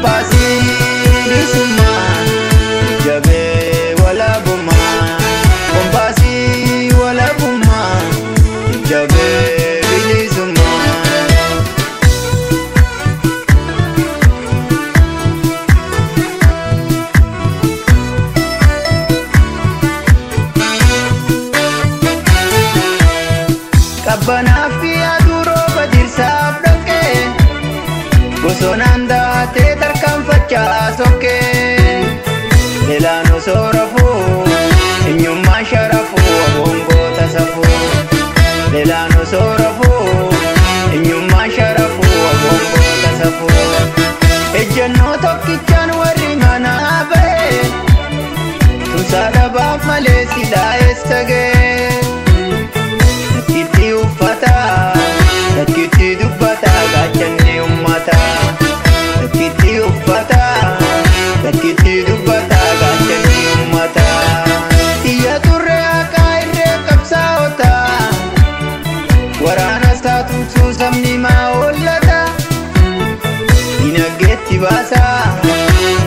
Kompaasii bilisummaa jabee walabummaa. Kompaasii walabummaa jabee bilisummaa. Qabbanaa fi aduu rooba dirsaaf dhoqqee bosonaan daatee tarkaanfachaa sokkee Beelaan osoo rafuu eenyummaan sharafuu aboongoota safuu. Beelaan osoo rafuu eenyummaan sharafuu aboongoota safuu. Ejjennoo tokkichaan warri manaa ba'e tumsaa dhabaaf malee silaa eessa ga'e. Takkitti uffata, takkitti dubbata, gaachanni ummata. Takkitti uffata, takkitti dubbata, gaachanni ummata. Iyya turre haqaa irree qabsaa'ota, waraana isaa tumsuu sabni maa hollata. Dinagdeetti baasaa,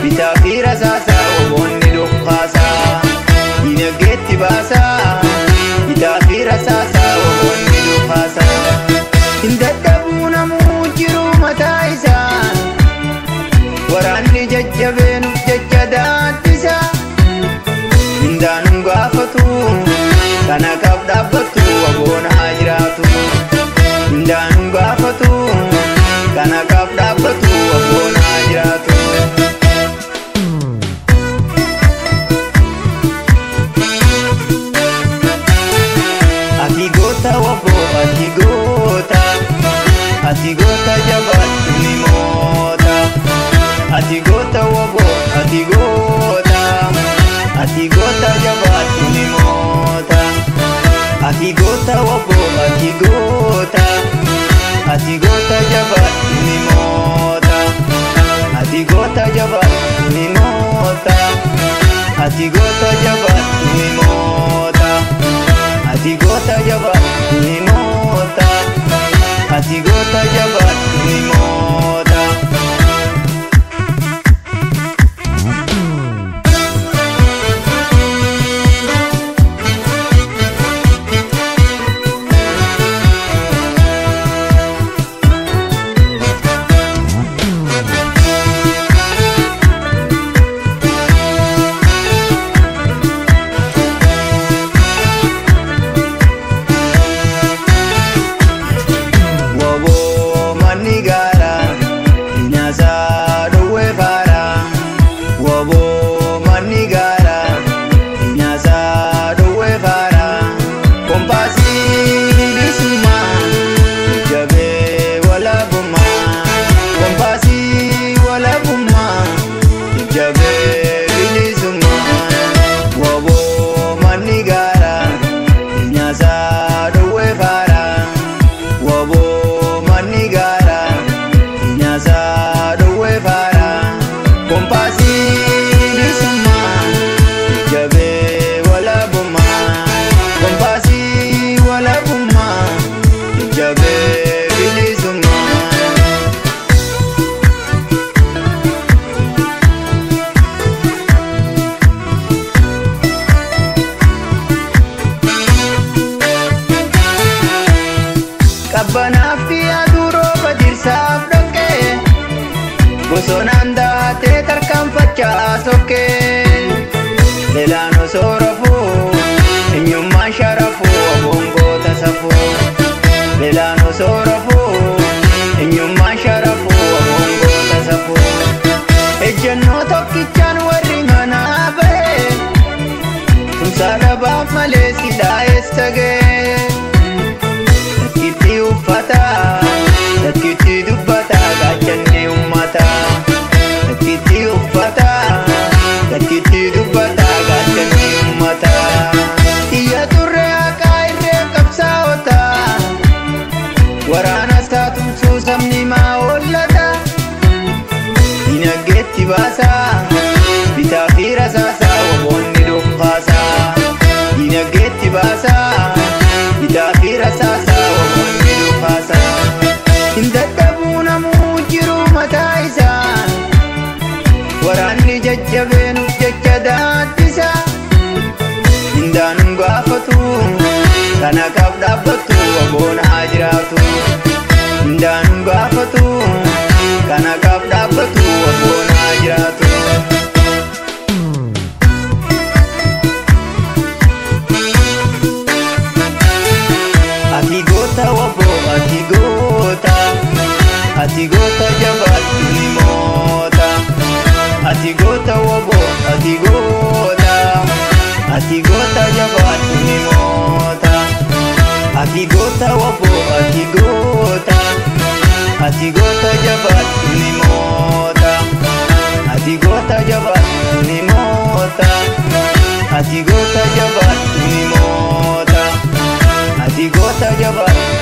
bitaa fi rasaasaa, oboonni dhukkaasaa. Dinagdeetti baasaa, bitaa fi rasaasaa, oboonni dhukkaasaa. Hin dadhabuu namuu jiru mataa isaa, waraanni jajjabeenuuf jecha daandisa. Mindaanuun gaafatu, kana qaaf dhaabbatu, aboon haa jiraatu. Mindaanuun gaafatu, kana qaaf dhaabbatu, aboon haa jiraatu. Ati goota waboo, ati goota, ati goota jabaadhu ni moota. Ati goota waboo, ati goota, ati goota jabaadhu ni moota. Ati goota waboo, ati goota, ati goota jabaadhu ni moota. Ati goota jabaadhu ni moota. Ati goota jabaadhu ni moota. Ati goota jabaadhu ni moota. Ati goota jabaadhu ni moota. Waboo manni gaara nyaasaa dhowwee faara. Waboo manni gaara nyaasaa dhowwee faara. Kompaasii bilisummaa jabee walabummaa. Kompaasii walabummaa jabee bilisummaa. Waboo manni gaara nyaasaa dhowwee faara. Waboo manni gaara nyaasaa dhowwee faara. Kompaasii bilisummaa jabee walabummaa. Kompaasii walabummaa jabee bilisummaa. Qabbanaa fi aduu rooba dirsaaf dhoqqee bosonaan daatee tarkaanfachaa sokkee Beelaan osoo rafuu eenyummaan sharafuu aboongoota safuu. Beelaan osoo rafuu eenyummaan sharafuu aboongoota safuu. Ejjennoo tokkichaan warri manaa ba'e tumsaa dhabaaf malee silaa eessa ga'e. Takkitti uffata, takkitti dubbata, gaachanni ummata. Takkitti uffata, takkitti dubbata, gaachanni ummata. Iyya turre haqaa irree qabsaa'ota, waraana isaa tumsuu sabni maa hollata. Dinagdeetti baasaa, bitaa fi rasaasaa, oboonni dhukkaasaa. Dinagdeetti baasaa, bitaa fi rasaasaa, oboonni dhukkaasaa. Hin dadhabuu namuu jiru mataa isaa, Waraanni jajjabeenuuf jecha daaddisa. Mindaanuun gaafatu kana kaaf dhaabbattu waboon haa jiraatu. Mindaanuun gaafatu kana kaaf dhaabbattu waboon haa jiraatu. Ati goota waboo, ati goota, ati goota jabaadhu ni moota. Ati goota waboo, ati goota, ati goota jabaadhu ni moota. Ati goota waboo, ati goota, ati goota jabaadhu ni moota. Ati goota jabaadhu ni moota. Ati goota jabaadhu ni moota. Ati goota jabaadhu